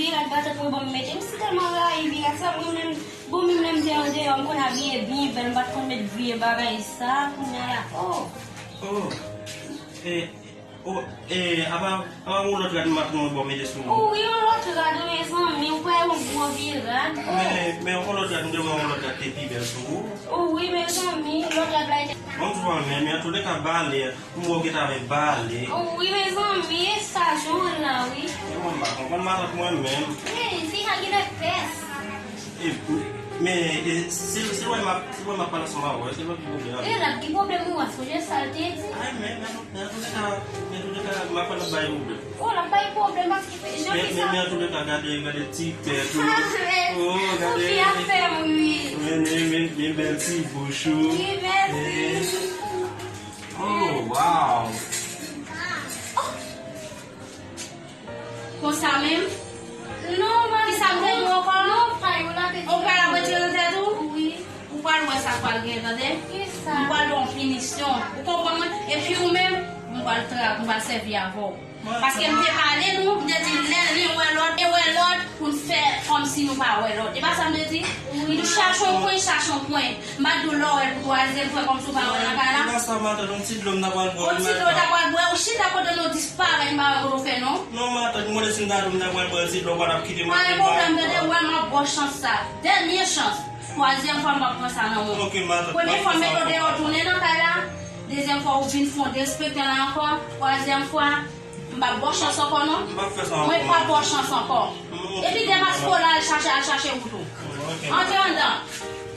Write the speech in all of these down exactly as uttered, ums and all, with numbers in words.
Wi, rad batant mwen, bon, m mete. M si tèlman rayi wi rad sa, mwen menm, bon, menm lè m te andeyò, m konn abiye byen bèl, m pa t konn met vye bagay sa, kounye a la, oh. Oh. Eh, oh, eh, apa, apa yon lòt rad m ap pran, bon, mete sou ou? Oh, wi, yon lòt rad, wi, mezanmi, ou pa yon gwo vye rad. Men, men yon lòt rad, m te wè yon lòt rad te pi bèl sou ou. Oh, wi, mezanmi, lòt rad la te. Bon, m di w, men, men antouleka, bale. M wè w gentan avèk bale. Wi, mezanmi, e sa, jan w wè l la, wi. E mwen, m pa konprann matant mwen menm. Ey, fi a genlè pès. E, men, e, se, se wè m ap, se wè m ap pale ansanm avè w, se pa ki pwoblèm. E, l ap gen pwoblèm, ou wè, sonje sa l te di. Ay, men, men, men, antouleka, men, antouleka, m ap pale bay pwoblèm. Oh, l ap bay pwoblèm, paske jan fi sa. Men, men, antouleka, gade, gade ti tèt ou. Oh, gade. Fi a fè m ri. Men, men, men, men bèl ti bouch ou. Wi, mèsi. Oh, wow! Konsa menm? Non, mwen. Kisa m te di w ankò? Non, pa yo la te di. Ou pral retire nan tèt ou? Wi. Ou pral wè sa k pral gen, tande? Kisa? M pral ba w yon pinisyon. Ou konprann mwen? Epi ou menm, m pral tra-, m pral sèvi avè w. Paske m te pale nou, m te di lè li wè lòt, e wè lòt, pou n fè kòmsi nou pa wè lòt. E pa sa m te di? M di chache yon pwen, chache yon pwen. M pa t di w lè w wè l pou twazyèm fwa kòmsi w pa wè l nan kay la. E pa sa, matant, yon ti dlo m ta pral bwè. Yon ti dlo w ta pral bwè, ou chita kote nou disparèt, m pa wè kote w fè non. Non, matant, m konnen si m ta di w m ta pral bwè yon ti dlo, ou pa t ap kite m. Pa gen pwoblèm, tande, wè m ap ba w chans sa. Dènye chans. Twazyèm fwa m p ap pran sa nan men w. Ok, matant. Premye fwa m mete w deyò, tounen nan kay la. Dezyèm fwa ou vin fè yon derespektan la ankò. Twazyèm fwa, m p ap ba w chans ankò non. M p ap fè sa ankò. Mwen p ap ba w chans ankò. Epi depaske w la al chache, al chache wout ou. Antre anndan.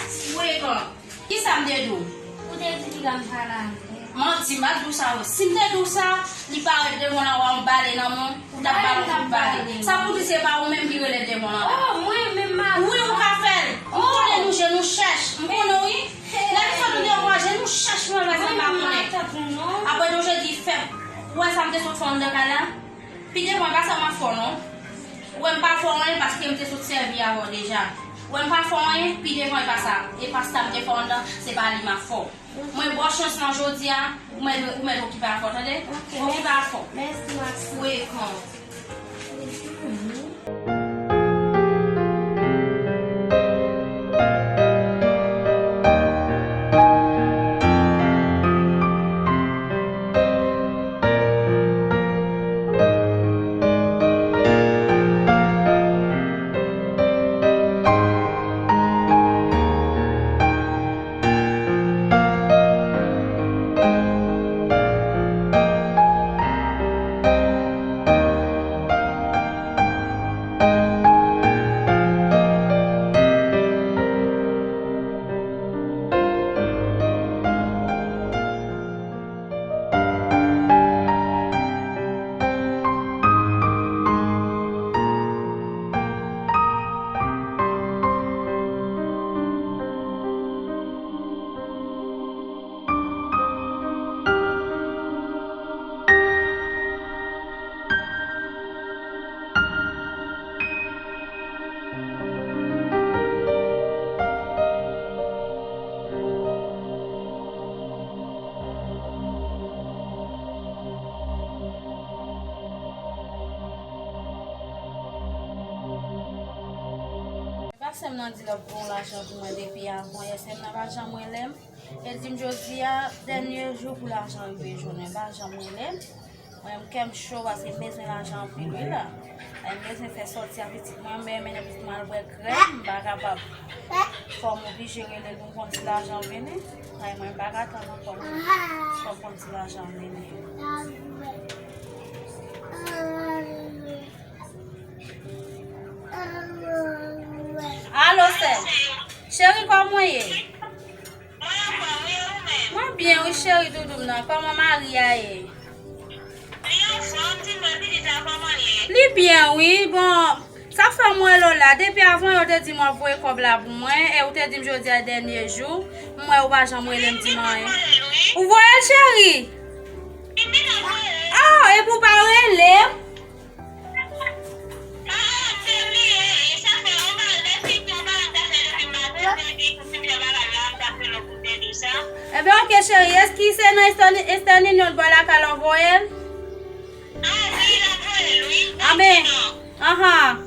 Frekan. Kisa m te di w? Ou te di piga m pale avè w. Manti, m pa t di w sa non. Si m te di w sa, li parèt devan w la, w a yon bale nan men w, ou t ap ba l yon kout bale. Sa pou di se pa ou menm ki rele devan w la. Oh, mwen menm, matant. Wi, ou ka fè l. M konnen nou je nou chèch. M konnen wi. Lè nou sot nou devan je nou chèch mwen, paske m pa konnen. Apre tou je di fè. Ou wè sa m te sot fè anndan kay la? Pi devan e pa sa m ap fè w non. Ou wè m pa fè w anyen paske m te sot sèvi avè w deja. Ou wè m pa fè w anyen, pi devan e pa sa. E pa sa m te fè w anndan, se pa li m ap fè w. Mwen ba w chans lan jodi a, ou mèt, ou mèt okipe afè w, tande? Okipe afè w. Mèsi, Maxi. Frekan. Pase m nan di l ap voye yon lajan pou mwen depi avan yè, sè m nan pa janm rele m. E l di m jodi a, dènye jou pou lajan rive jwenn mwen, pa janm rele m. Mwen menm kè m cho paske m bezwen lajan anpil wi la. E m bezwen fè sòti a pitit mwen, men mennen pitit mwen al bwè krèm, m pa kapab. Fò m oblije rele l pou m konn si lajan vini. Ay mwen m pa ka tann ankò non. Fò m konn si lajan vini. Alo, sè. Cheri, kòman w ye? Mwen byen, wi, cheri doudou m nan. Kòman mari a ye? Li byen, wi. Bon, sa fè m rele w la. Depi avan yè, w te di m w ap voye kòb la pou mwen. E w te di m jodi a dènye jou. M wè ou pa janm rele m di m anyen. Ou voye l, cheri? Ah, epi w pa rele m? Ebyen, oke, cheri. Èske se nan Western, Western Union bò lakay la w voye l? Ah, men, anhan.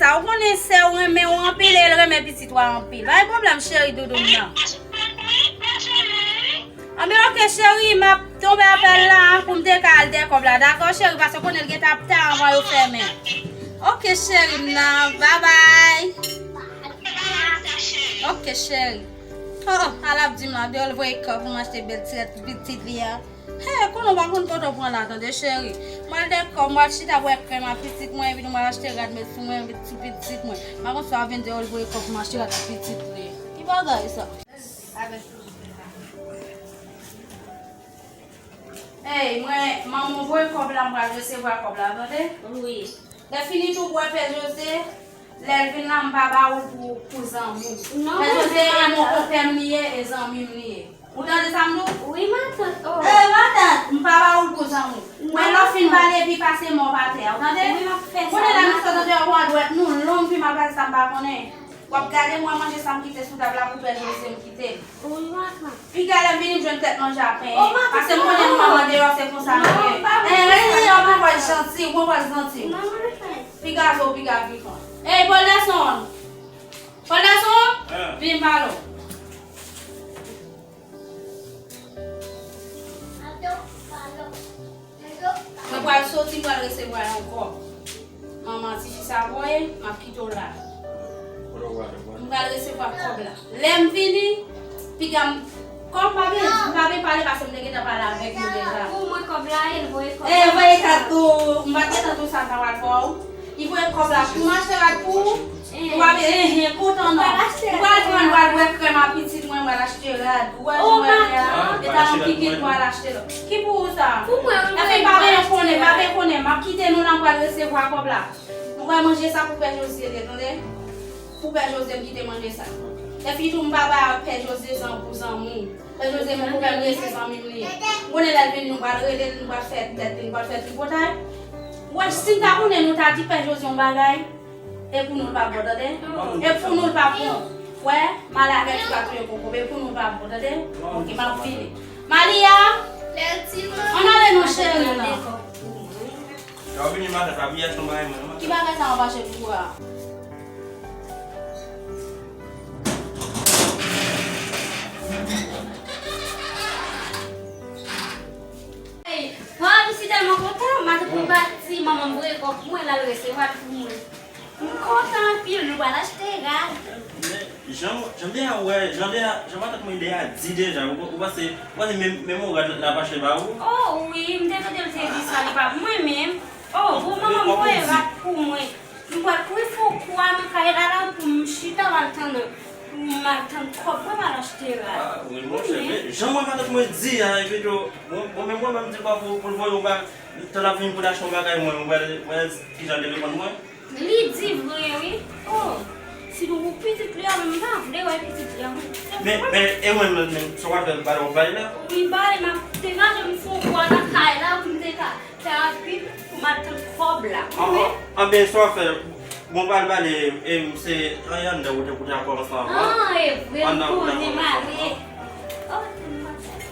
Ou konnen sè w renmen w anpil e l renmen pitit ou a anpil. Pa gen pwoblèm, cheri, doudoum nan. Anben, oke, cheri, m ap tonbe apèl la pou m te ka al dèyè kòb la, dakò, cheri? Paske w konnen l gentan ap ta anvan yo fèmen. Oke, cheri m nan, babay. Oke, cheri. Oh, al ap di m la, dèyè l voye kòb pou m achte bèl ti rad pou pitit li a. Hey, konnen w pa konn kote w pran la, tande, cheri. M al dèyè kòb, m al chita bwè krèm a pitit mwen, epi m al achte rad met sou mwen, met sou pitit mwen. M pa konn si w ap vin dèyè l voye kòb pou m achte rad pou pitit li. Ki bagay sa? Hey, mwen, manman voye kòb la, m pral resevwa kòb la, tande? Wi. Lè fini tou, bwè Pè Jose, lè l vin la, m pa ba ou l pou, pou zanmi w. Non, Pè Jose e mon konpè m li ye, e zanmi m li ye. Ou tande sa m di w? Wi, matant. Oh. Eh, matant, m pa ba ou l pou zanmi w. Mwen, lè w fin pale, epi pase mò pa tè a, ou tande? Wi, m ap fè sa. Konnen la, nou sot andeyò, ou a dwèt nou long, pi m ap pase sa m pa konnen. W ap gade mwen manje sa m kite sou tab la pou Pè Jose m kite. Wi, matant. Piga lè m vini m jwenn tèt manje a penyen. Oh, matant, paske m konnen nou manman deyò, se konsa nou ye. Non, pa vle. Eh, eh, eh, ou pran pòz janti, ou pran pòz janti. Non, matant. Piga zo, piga pikan. Ey, Paul Nelson! Paul Nelson! Vin m pale w. Mwen pral soti, m pral resevwa yon kòb. Manman tifi sa voye, m ap kite w la. M pral resevwa kòb la. Lè m vini, piga m, kòm m pa vin, m pa vin pale paske m te gentan pale avèk nou deja. Pou mwen kòb la, e l voye kòb la. E voye kat tou, m pa t gentan tou sa m ta pral fè w. Li voye kòb la pou m achte rad pou ou. Ou pa vle, enhen, kontan non. Ou pral pran, ou pral bwè krèm a pitit mwen, ou pral achte rad. Ou wè jan mwen ye a? E ta yon kikit, ou pral achte lòt. Ki pou ou sa? Pou mwen, wi. Anfen, pa vle konnen, pa vle konnen. M ap kite nou la, m pral resevwa kòb la. Ou pral manje sa pou Pè Jose, tande? Pou Pè Jose, m kite manje sa. Epi tou, m pa ba Pè Jose zan pou zanmi. Pè Jose, m konpè m li ye, se zanmi m li ye. M konnen lè l vini, nou pral rele l, nou pral fè tèt li, nou pral fè tripotay. Wè, si n ta konnen, nou ta di Pè Jose yon bagay, e pou nou l p ap bon, tande? E pou nou l p ap bon. Wè, m ale avèk ti patwon yo konko, e pou nou l p ap bon, tande? Oke, m ap vini. Malia, ann ale non, cheri, la. Lè w vini maten, pa bliye achte yon bagay mwen, non, maten. Ki bagay sa w ap achte pou ou a? Ey, Paul, m si tèlman kontan, matant mwen pati, manman m voye kòb pou mwen, l al resevwa l pou mwen. M kontan anpil, nou pral achte rad. Men, jan, jan m te a wè, jan m te a, jan matant mwen te a di deja, ou, ou panse, ou panse menm, menm yon rad l ap achte ba ou? Oh, wi, m te tande l te di sa, li pa pou mwen menm. Oh, bon, manman m voye rad pou mwen. M pral kouri fè yon kou a nan kay la, la, pou m chita, m al tann, pou m al tann kòb mwen, m al achte rad. Ah, wi, monchè, men jan mwen matant mwen di a, epi tou, bon, bon, men mwen menm di pa pou, pou l voye yon bagay, tan l ap vin pou l achte yon bagay, mwen, mwen, mwen, kijan l te reponn mwen. Li di vre, wi. Oh, si nou pou pitit li a, m pa vle wè pitit li a, wi. Men, men, e mwen, men, men, sa w ap fè, bale w ap bale la? Wi, bale, m ap degaje m fè yon kou a nan kay la, pou m te ka fè rapid, pou m al tann kòb la. Wi, men. Anben, sa w ap fè, bon, bale, bale, e, se, ann, anndan, ou te, ou te akò ansanm, wi. Ah, e vre, m konnen, m ale. Oh, m ap fè sa.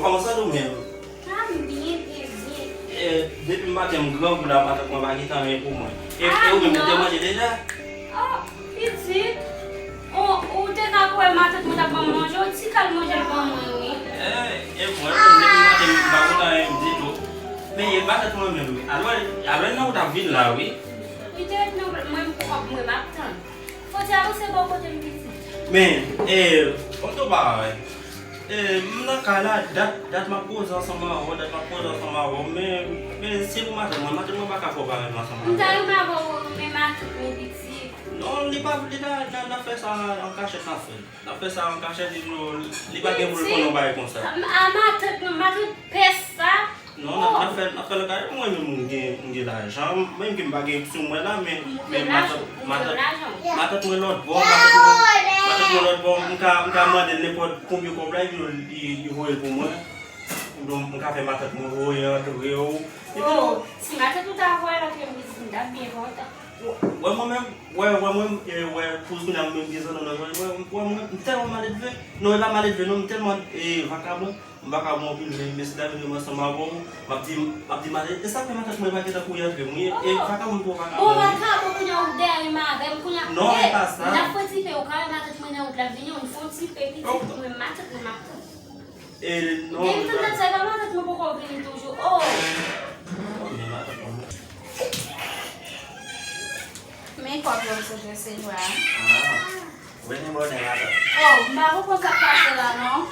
Kòman w santi w menm? Ah, m byen, byen, byen. E, depi maten m grangou la, matant mwen pa gentan anyen pou mwen. E, e ou menm, ou te manje deja? Oh, pitit. Ou, ou te ka kwè matant mwen t ap ban m manje, yon ti kal manje l ban mwen, wi. E, e mwen menm, depi maten m pa kontan anyen ditou. Men e matant mwen menm, wi. Alò, alò nan ou t ap vin la, wi. Li te ret nan mwen, mwen, mwen m ap tann. Fò w te avanse bò kote m, pitit. Men, e, kòm tou pa wè. E, m nan kay la, dat, dat m ap koze ansanm avè w, dat m ap koze ansanm avè w, men, men se pou matant mwen, matant mwen pa ka fè w parèt ansanm avè w. M ta renmen avè w, men matant mwen pitit. Non, li pa, li ta, nan, nan fè sa an kachèt, nan fè. Nan fè sa an kachèt, li, li pa gen pou l konnen yon bagay konsa. A, matant mwen, matant pès sa. Non, n ap, n ap fè, n ap fè l kare. Mwen menm, m gen, m gen lajan. Menm ke m pa gen sou mwen la, men, men matant, matant, matant mwen lòt bò, matant mwen, matant mwen lòt bò, m ka, m ka mande l nenpòt konbyen kòb la, epi li, li voye l pou mwen. Donk, m ka fè matant mwen voye antre w. Epi, oh, si matant ou ta voye l antre m, m t ap byen kontan. Wè mwen menm, wè, wè mwen, e, wè, pou kounye a m menm gen zanmi nan, wè, wè, wè mwen, m tèlman maledve. Non, e pa maledve, non, m tèlman, e, vakabon. M pa ka bon anpil, men mesye dam yo menm ansanm avè w, m ap di, m ap di matant, e sa fè matant mwen pa gentan kouri antre m, wi, e vakabon twò vakabon, wi. Bon, vakabon, kounye a ou dèyè m avè m, kounye a. Non, e pa sa. N ap fè ti pe, ou ka wè matant mwen nan wout l ap vini, ou fè ti pe, pitit mwen, matant mwen, matant. E, non. Gen tout nèg sa, e pa matant mwen poko vini toujou, oh. Men matant mwen. Men kòb yo m sot resevwa. Ah. Wi, ni bonè, matant. Oh, m pa konprann sa k pase la, non.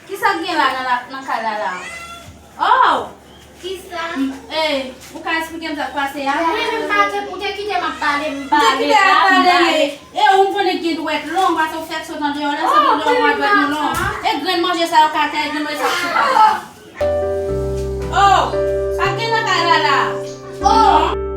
Kisa k gen la nan la, nan kay la, la? Oh! Kisa? M, eh, ou ka eksplike m sa k pase a? Mwen menm matant, ou te kite m ap pale, m pale, m pale. Ou te kite m ap pale, men, e ou m konnen gen dwèt long, paske ou fèk sot andeyò, lè sot andeyò, pran dwèt nou long. E grenn manje sa yo ka atè, e grenn manje sa k sou kay la. Oh! Sa k gen nan kay la, la? Oh!